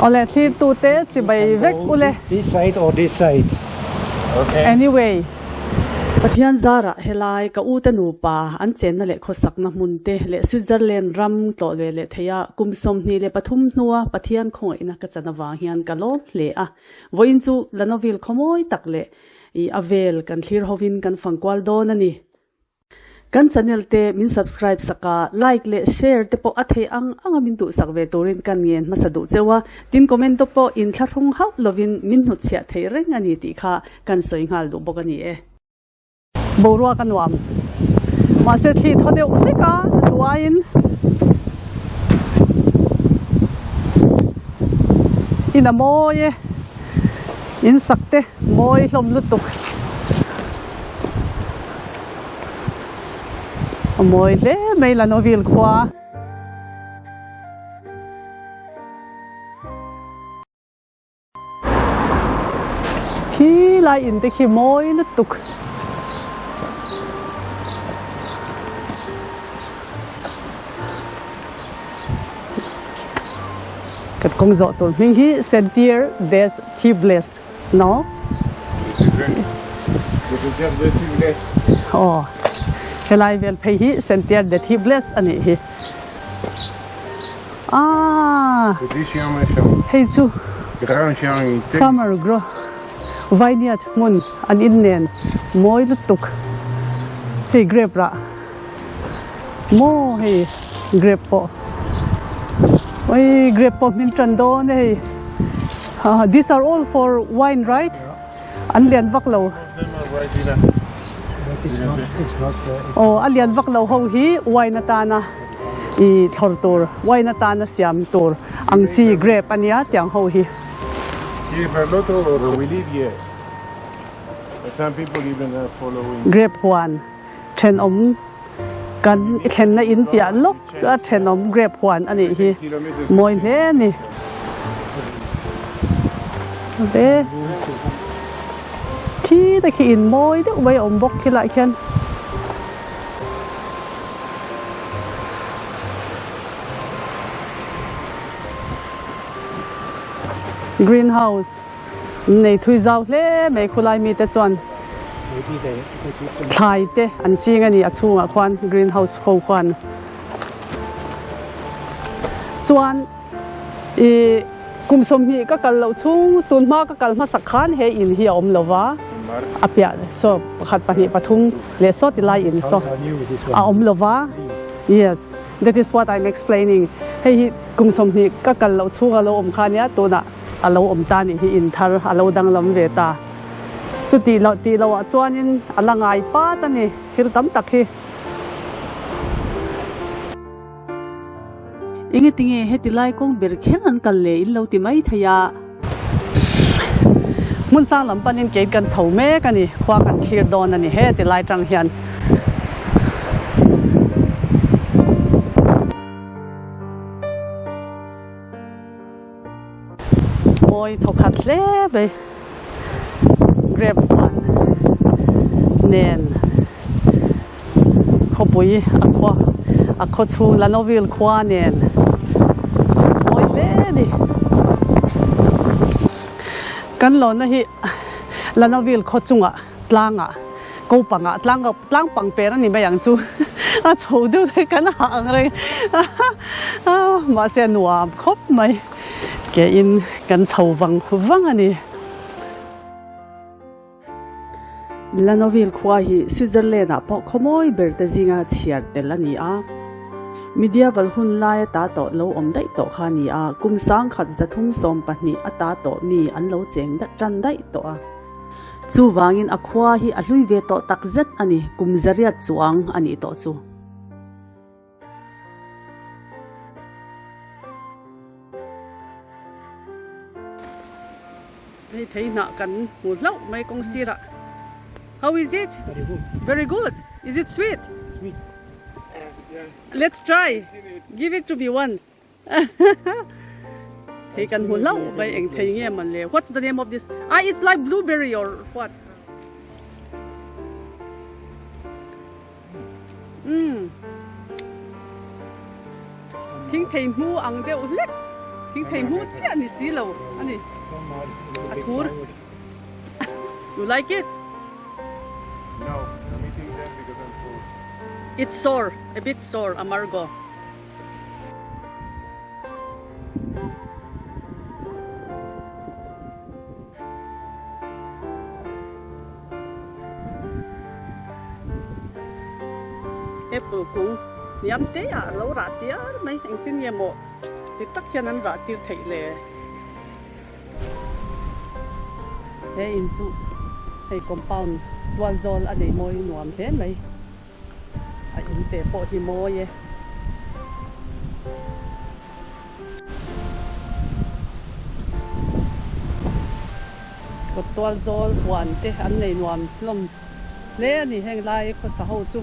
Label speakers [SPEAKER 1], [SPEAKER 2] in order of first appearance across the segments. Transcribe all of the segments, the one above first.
[SPEAKER 1] Awle thlir tu te chibai vek ule.
[SPEAKER 2] This side or this side.
[SPEAKER 3] Okay.
[SPEAKER 1] Anyway. Pathian zarah helai ka u te nupa an chenna leh khawsakna hmun te leh Switzerland ram tlawh ve leh theia kum 23 hnua Pathian khawngaihna ka chan avang hian ka lawm hle a. Vawiin chu Lanoville khawmawi tak leh i a vel kan thlir hovin kan fangkual dawn a ni. Kan channel te min subscribe sak a, like leh share te pawh a theih ang anga min duhsak ve turin kan ngen hmasa duh cheu a, tin comment te pawh inthlahrung hauh lovin min hnutchhiah theih reng a ni tih kha kan sawi nghal duh bawk a ni e. Boruak a nuam. Mahse thli thaw deuh hlek a hnuaiin in a mawi e, in sak te mawi hlawm lutuk. A mawi hle mai Lanoville khua. Khi lai in te khi mawi lutuk. Kan kawng zawh tur hming hi Sentier des Tibles no? Aw helai vel phei hi Sentier de Tibles a nih hi. Ah hei chu farmer grow vineyard hmun an in nen mawi lutuk hei grape rah maw hei grape pawh oi grape pawh hmin tan dawn e hei ah these are all for wine right an lian vak lo aw a lian vak lo ho hi wine atana i thlawr tur wine atana siam tur ang chi grape ania tiang ho hi. Grape huan thenawm kan i thlenna in piah lawk a thenawm grape huan a nih hi mawi hle a ni. Ve khi te khi in mawi deuh mai a awm bawk khi lai khian. Greenhouse Nei thui zau hle mai khulai mite chuan thlai te an ching a ni a chhungah khuan green house ho khuan chuan ih kum 20 ka kal loh chhung tun hma ka kal hmasak khan he in hi a awm lo va a piah saw pakhat pahnih pathum leh saw ti lai in saw a awm lo va yes that is what I'm explaining hei hi kum 20 ka kal loh chhung a lo awm kha nia tunah. A lo awm ta nih hi in thar a lo danglam ve ta. Chutih loh tih loh ah chuanin a la ngai pat a ni thil tam tak hi. Engetinge heti lai kawng ber kher an kal le in lo ti mai thei a. Hmun sang lam panin kei kan chho mek a ni, khua kan thlir dawn a ni heti lai tang hian. Mawi thawkhat hle mai grape huan nen khawpui a khua a khaw chhung Lanoville khua nen mawi hle a ni. Kan lawnna hi Lanoville khaw chungah tlangah ko pangah tlang tlang pang per a ni mai ang chu a chho deuh te kan hah ang reng a mahse a nuam khawp mai ke in kan chho vang vang a ni. Lanoville khua hi Switzerland ah pawh khawmawi ber te zinga chhiar tel a ni a, medieval hun lai ata tawh lo awm daih tawh kha a ni a, kum 1172 ata tawh mi an lo cheng tan daih tawh a. Chuvangin a khua hi a hlui ve tawh tak zet a ni, kum zariat chuang a nih tawh chu. Hei thei hnah kan hmu hlauh mai kawng sirah. How is it?
[SPEAKER 2] Very good.
[SPEAKER 1] Very good. Is it sweet?
[SPEAKER 2] Sweet.
[SPEAKER 1] Let's try. Give it to me one. Thei kan hmu hlauh mai eng thei nge man le. What's the name of this? Ah, it's like blueberry or what? Mm. Thing thei hmu ang deuh hlek. Thingthei hmuh chiah ni si lo a ni. A thur. You like it?
[SPEAKER 2] No, I'm eating them because I'm full.
[SPEAKER 1] It's sour, a bit sour, amargo. Apple kung hniam te ah a lo rah tiar mai, engtin nge maw ti tak hian an rah tir theih le? He in chu hei compound tual zawl a nei mawi nuam hle mai. A in te pawh hi mawi e. Kawt tual zawl huan te an nei nuam hlawm hle a ni. Heng lai khawsa ho chu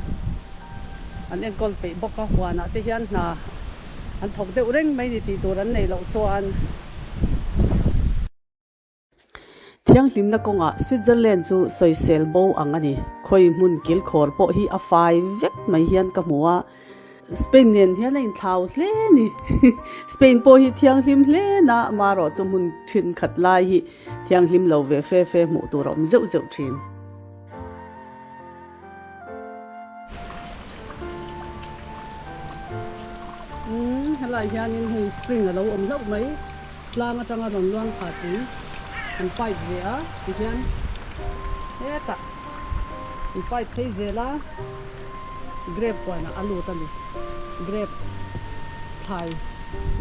[SPEAKER 1] an enkawl peih bawk a, huanah te hian hna an thawk deuh reng mai ni tih tur an neih loh chuan. Thianghlimna kawngah Switzerland chu sawisel bo ang a ni. Khawi hmun kilkhawr pawh hi a fai vek mai hian ka hmu a, Spain nen hian a inthlau hle a ni. Spain pawh hi thianghlim hle na amarawh chu hmun thenkhat lai hi thianghlim lo ve fe fe hmuh tur a awm zeuh zeuh thin. Umm helai hianin hei spring a lo awm hlauh mai tlang atanga rawn luang thla tui an pipe ve a tihian hetah an pipe phei zel a grape huanah a lut a ni grape thlai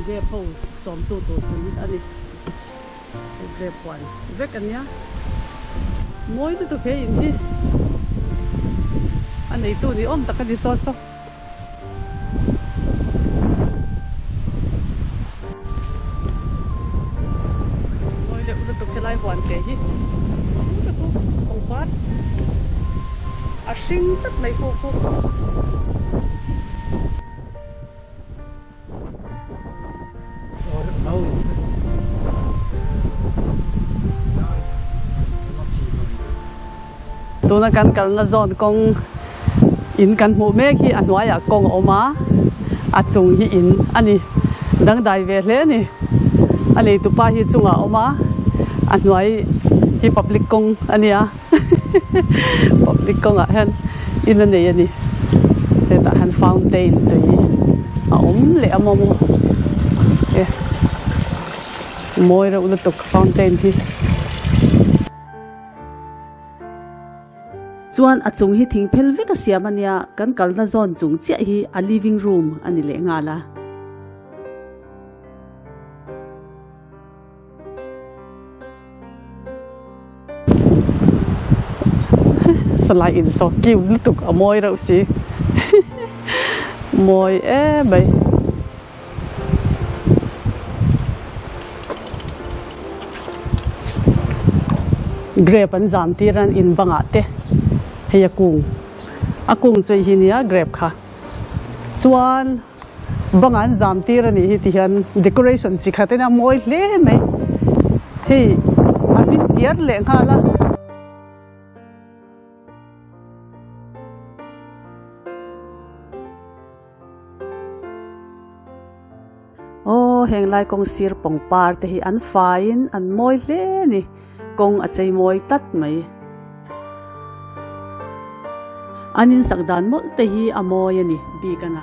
[SPEAKER 1] grape ho chawmtu tur tui a ni. Hei grape huan vek a nia mawi lutuk he in hi a neitu ni awm tak a ni saw saw. Mawi deuh lutuk helai huan ke hi pangpar a hring tlat mai khu khu. Tuna kan kalna zawn kawng in kan hmuh mek hi a hnuaiah kawng a awm a, a chung hi in a ni. Dangdai ve hle a ni. A neitupa hi chungah a awm a, a hnuai hi public kawng a nia. Public kawngah hian in a nei a ni. Hetah hian fountain tui a awm leh a maw maw e mawi reuh lutuk fountain hi. Chuan a chung hi thing phel vek a siam a nia, kan kalna zawn chung chiah hi a living room a ni leh nghal a. Salai in saw cute lutuk a mawi reuh si mawi em mai. Grape an zam tir an in bangah te hei a kung a kung chu hi nia grape kha chuan. Bang an zam tir a nih hi ti hian decoration chi khat ania mawi hle mai hei a hming tiar leh nghal a. Aw heng lai kawng sir pawngpar te hi an faiin an mawi hle a ni kawng a chei mawi tlat mai. An insak dan mawlh te hi a mawi a ni bik a na.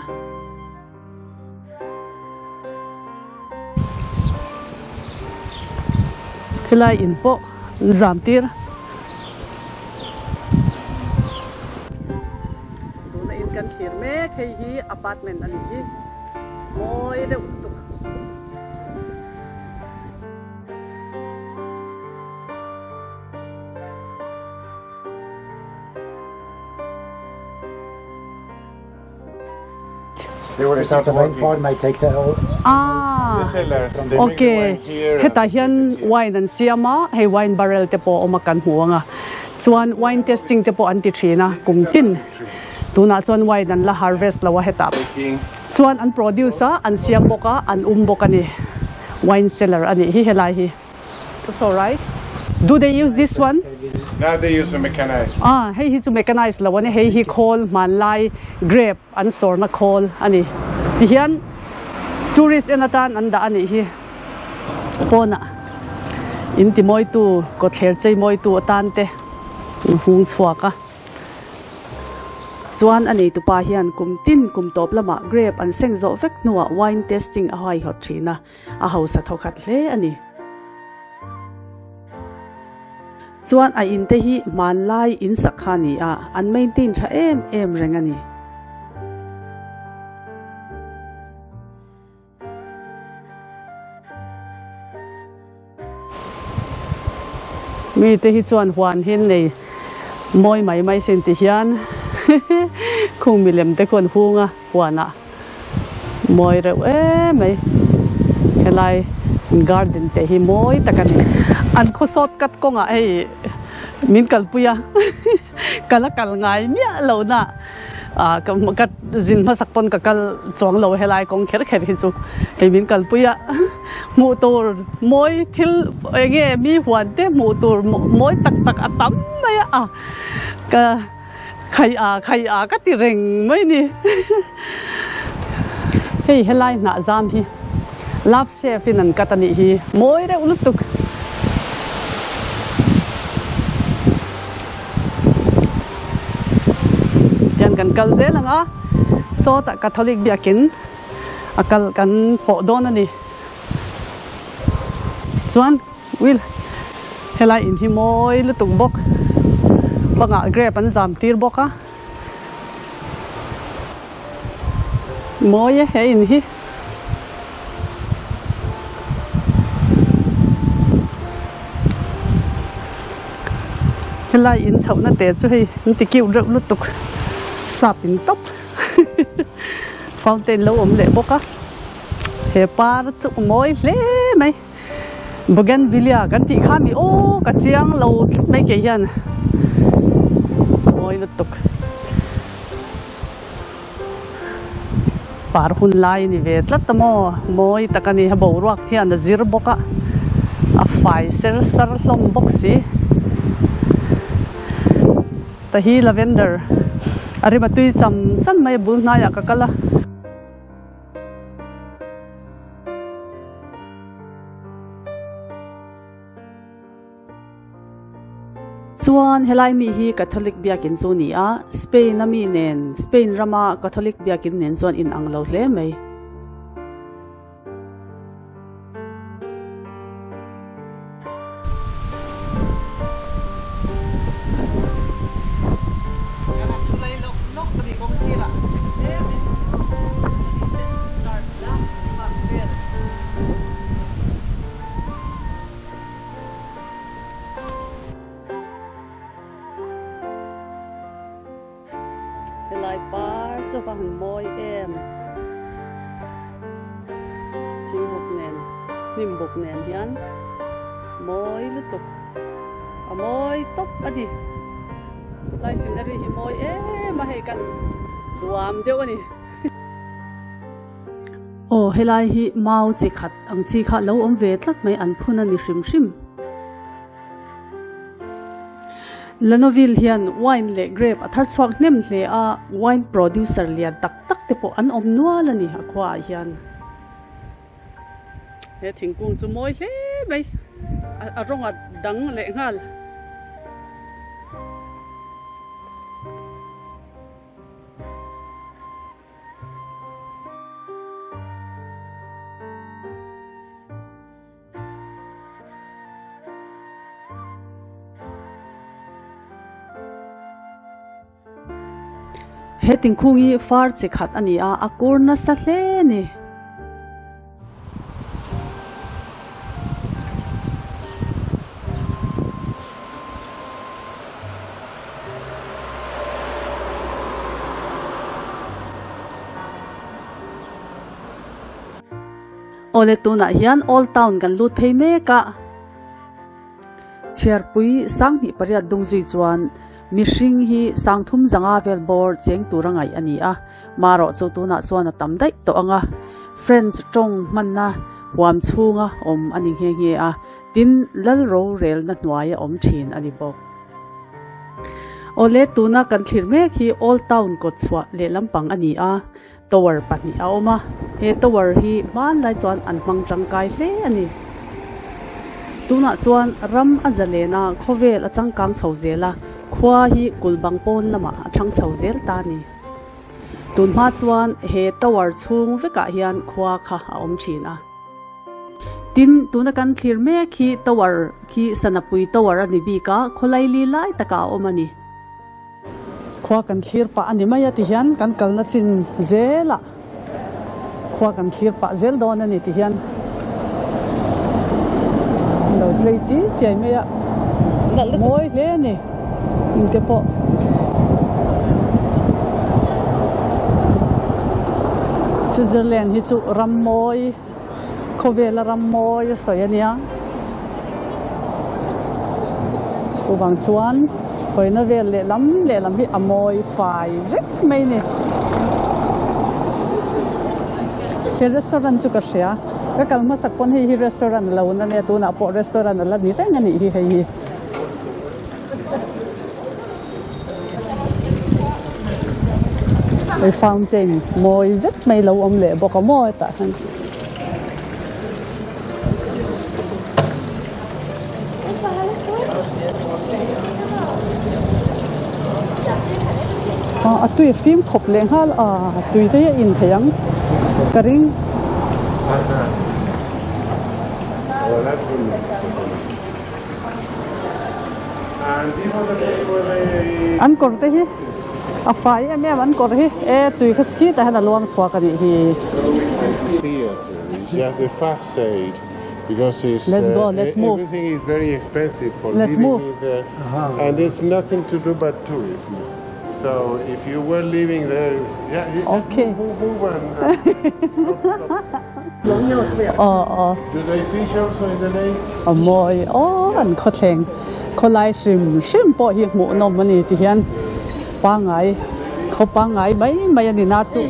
[SPEAKER 1] Khilai in pawh an zam tir. Tuna in kan thlir mek hei hi apartment a nih hi mawi deuh lutuk. Ah ok hetah hian wine an siam a hei wine barrel te pawh a awm a kan hmu ang a chuan wine testing te pawh an ti thin a kum tin tunah chuan wine an la harvest lo a hetah chuan an produce a an siam bawk a an um bawk a ni wine cellar a nih hi helai hi. That's all right. Do they use this one?
[SPEAKER 2] Now they use a mechanized.
[SPEAKER 1] Ah, hei hi chu mechanized lo ani. Hei hi khawl hmanlai grape an sawrna khawl ani. Tihian tourist en atan an dah anih hi. Pawnah in ti mawitu kawtthler chei mawitu atan te an hung chhuak a. Chuan a neitupa hian kum tin kum tawp lamah grape an seng zawh vek hnuah wine tasting a haihawt thin a, a hausa thawkhat hle a ni. Chuan a in te hi hmanlai in sak kha a ni a, an maintain tha em em reng a ni. Mi te hi chuan huan hi an nei mawi mai mai sin ti hian khung milem te khu an hung a huanah mawi reuh em mai helai garden te hi mawi tak a ni. An khaw sawt kat kawngah hei min kalpui a ka la kal ngai miah lo na. Ah ka ka zin hmasak pawn ka kal chuang lo helai kawng kher kher hi chu hei min kalpui a hmuh tur mawi thil eng nge mi huan te hmuh tur mawi tak tak a tam mai a ka khai a khai a ka ti reng mai ni hei helai hnah zam hi love shape in an cut a nih hi mawi reuh lutuk. Tian kan kal zel ang a, sawtah Catholic biakin a kal kan pawh dawn a ni. Chuan Will helai in hi mawi lutuk bawk, bangah grape an zam tir bawk a, mawi e he in hi. Helai in chhohna te chu hei an ti cute reuh lutuk sap in tawp fountain lo awm leh bawk a he par chu a mawi hle mai bougainvillea kan tih kha mi aw ka chiang lo tlat mai kei hian mawi lutuk. Par hun lai a ni ve tlat a maw? Mawi tak a ni. A boruak hian a zir bawk a, a fai ser sar hlawm bawk si. Ta hi lavender a rima tui cham cham mai a bul hnaiah ka kal a. Chuan helai mi hi Catholic biakin chu ni a, Spain a mi nen, Spain rama Catholic biakin nen chuan in ang lo hle mai. Helai par chu va han mawi em thingbuk nen hnim buk nen hian mawi lutuk a mawi tawp a ni tlai scenery hi mawi em a hei kan duam deuh a ni. Aw helai hi mau chi khat ang chi kha lo awm ve tlat mai an phun a ni hrim hrim. Lanoville hian wine leh grape a thar chhuak hnem hle a, wine producer lian tak tak te pawh an awm nual a ni a khuaah hian. He thingkung chu mawi hle mai a rawng a dang leh nghal. He thingkung hi far chi khat a ni a, a kur nasa hle a ni. Awle tunah hian Old Town kan lut phei mek a. Chhiarpui sanghnih pariat dung zui chuan mihring hi sangthum zanga vel bawr cheng tura ngaih a ni a, marawh chu tunah chuan a tam daih tawh ang a. French tawng hmanna huam chhunga awm a ni nghe nghe a, tin lal rorelna hnuaia awm thin a ni bawk. Awle tuna kan thlir mek hi Old Town kawtchhuah lehlam pang a ni a, Tower pahnih a awm a, he tower hi hmanlai chuan an hmang tangkai hle a ni. Tunah chuan ram a zalen a, khawvel a changkang chho zel a, khua hi kulh bang pawn lamah a thang chho zel ta a ni. Tun hma chuan he tower chhung vekah hian khua kha a awm thin a. Tin, tuna kan thlir mek hi tower khi Sanapui Tower a ni bik a, khawlaili lai takah a awm a ni. Khua kan thlir pah a ni mai a ti hian kan kalna chin zelah khua kan thlir pah zel dawn a ni ti hian lo tlei chi chiai mai a mawi hle a ni engte pawh. Switzerland hi chu ram mawi khawvela ram mawi a sawi a nia. Chuvang chuan hawina vel lehlam lehlam hi a mawi fai vek mai a ni. He restaurant chu ka hria, ka kal hmasak pawn hei hi restaurant a lo na nia tunah pawh restaurant a la ni reng a nih hi hei hi. Hei fountain mawi zet mai lo awm leh bawk a maw hetah hian. A tui a fim khawp leh nghal a tui te hi a in thei ang ka ring. An kawr te hi a fai em em an kawr hi e tui kha ski tah hian a luang chhuak a nih hi. Let's go let's move let's move. Okay. Aw aw. A mawi aw an khawthleng khawlai hrim hrim pawh hi hmuhnawm a ni ti hian pangngai khaw pangngai mai mai a ni na chu.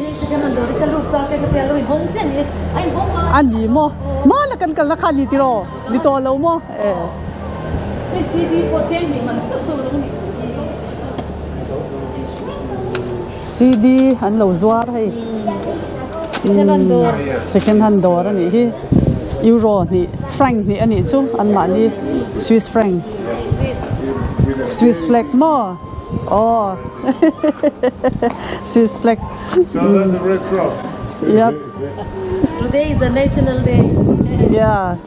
[SPEAKER 1] A ni maw hmana kan kalna kha a ni tiraw ni tawh lo maw e. CD an lo zuar hei second hand dawr a nih hi euro hnih franc hnih a nih chu anmahni swiss franc swiss flag maw aw swiss flag yep
[SPEAKER 3] Today is the national day.
[SPEAKER 1] Yeah.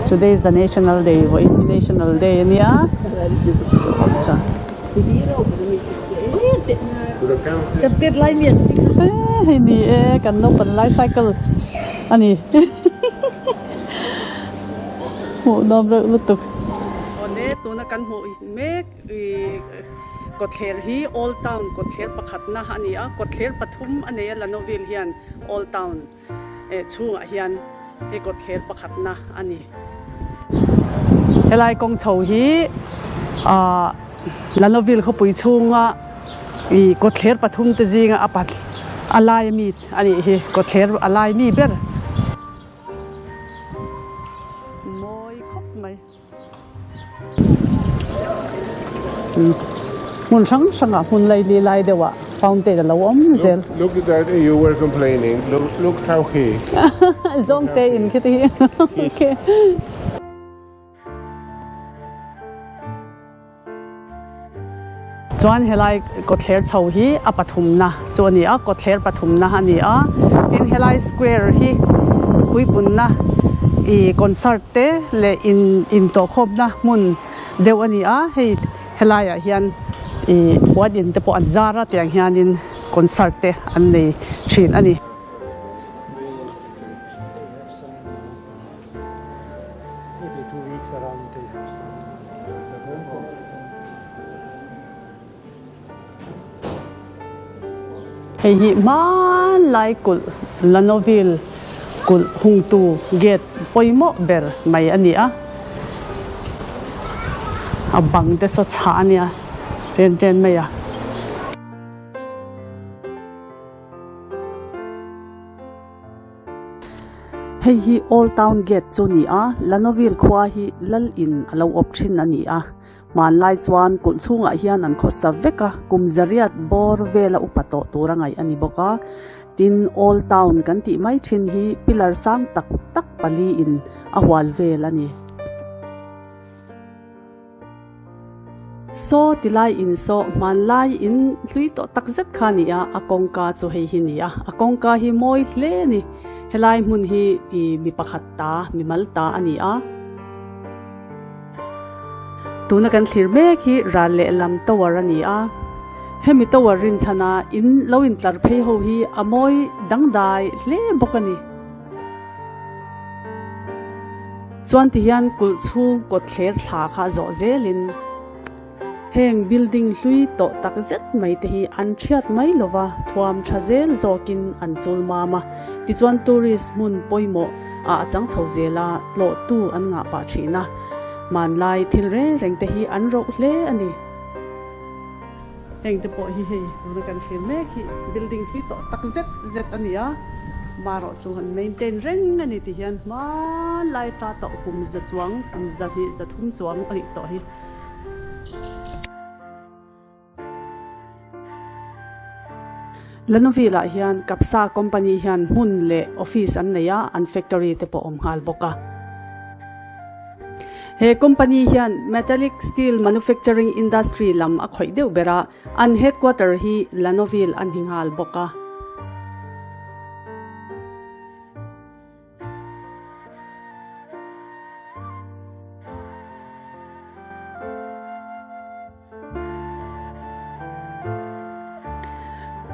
[SPEAKER 1] Today is the national day vawiin hi national day a nia hei ni e kan naupang lai cycle a ni hmuh nawm reuh lutuk. Awle tuna kan hmuh mek ih kawtthler hi old town kawtthler pakhatna a ni a kawtthler pathum a nei a Lanoville hian old town. eh chhungah hian hei kawtthler pakhatna a ni. Helai kawng chho hi ah Lanoville khawpui chhunga ih kawtthler pathum te zinga a pat a lai ami a nih hi kawtthler a lai mi ber. Mawi khawp mai. Hmun hrang hrangah hmun laili lai deuhah fountain a lo awm zel.
[SPEAKER 2] Look at that you were complaining look look how he
[SPEAKER 1] Zawng te in khi te hi okay. Chuan helai kawtthler chho hi a pathumna chu a ni a, kawtthler pathumna a ni a. Tin helai square hi puipunna ih concert te leh in intawhkhawmna hmun deuh a ni a. Hei helaiah hian ih puan in te pawh an zar a tiang hianin concert te an nei thin a ni. Hei hi hmanlai kulh Lanoville kulh hungtu gate pawimawh ber mai a ni a, a bang te saw chhah a nia chen chen mai a. Hei hi Old Town Gate chu a ni a, Lanoville khua hi lal in a lo awp thin a ni a. Hmanlai chuan kulh chhungah hian an khawsa vek a, kum zariat bawr vela upa tawh tur a ngaih a ni bawk a. Tin, Old Town kan tih mai thin hi pillar sang tak tak pali in a hual vel a ni. Saw ti lai in saw hmanlai in hlui tawh tak zet kha a ni a, a kawngka chu hei hi a ni a, a kawngka hi mawi hle a ni. Helai hmun hi ih mi pakhat ta, mi mal ta a ni a. Tuna kan thlir mek hi ral lehlam tower a ni a, hemi tower rinchhana in lo intlar phei ho hi a mawi dangdai hle bawk a ni. Chuan ti hian kulh chhung kawt thler thla kha zawh zelin heng building hlui tawh tak zet mai te hi an thiat mai lova thuam tha zel zawkin an chul mam a, tichuan tourist hmun pawimawh ah a chang chho zel a, tlawhtu an ngah pah thin a, hmanlai thil reng reng te hi an roh hle a ni. Heng te pawh hi hei tuna kan thlir mek hi building hlui tawh tak zet zet a ni a, marawh chu han maintain reng a ni ti hian hmanlai ta tawh kum za chuang kum za hnih za thum chuang a nih tawh hi. Lanoville ah hian Kapsa company hian hmun leh office an nei a, an factory te pawh awm nghal bawk a. He company hian metallic steel manufacturing industry lam a khawih deuh ber a, an headquarter hi Lanoville a ni nghal bawk a.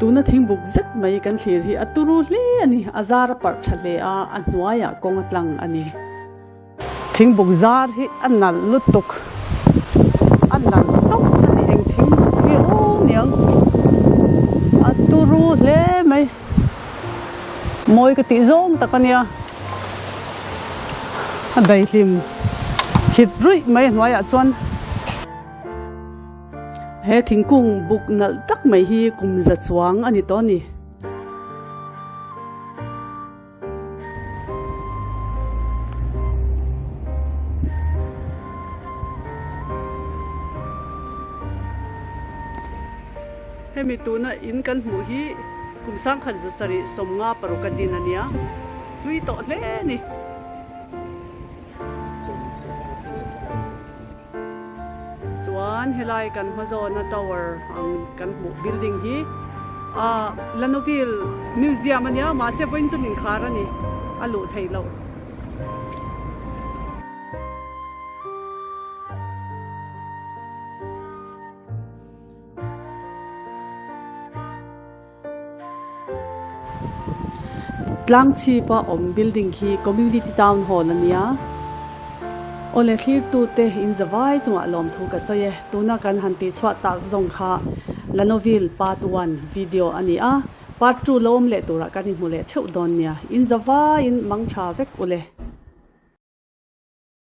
[SPEAKER 1] Tuna thingbuk zet mai kan thlir hi a turu hle a ni, a zar a parh tha hle a, a hnuaiah kawng a tlang a ni. Thingbuk zar hi a nalh lutuk, a nalh tawp a ni, eng thingbuk nge aw niang, a turu hle mai, mawi ka tih zawng tak a nia, a daihlim hit ruih mai a hnuaiah chuan. He thingkung buk nalh tak mai hi kum za chuang a ni tawh a ni. Hemi tuna in kan hmuh hi kum sangkhat zasarih 56 a din a nia, hlui tawh hle a ni. Chuan helai kan hma zawna tower ang kan hmuh building hi ah Lanoville museum a nia mahse vawiin chu min khar a ni a luh theih loh. Tlangchhipa awm building khi Community Town Hall a nia. Awle thlirtute in zavai chungah lawmthu ka sawi e. Tuna kan han tihchhuah tak zawng kha Lanoville Part One video a ni a. Part Two lo awm leh turah kan inhmu leh theuh dawn nia. In zavaiin mang tha vek ule.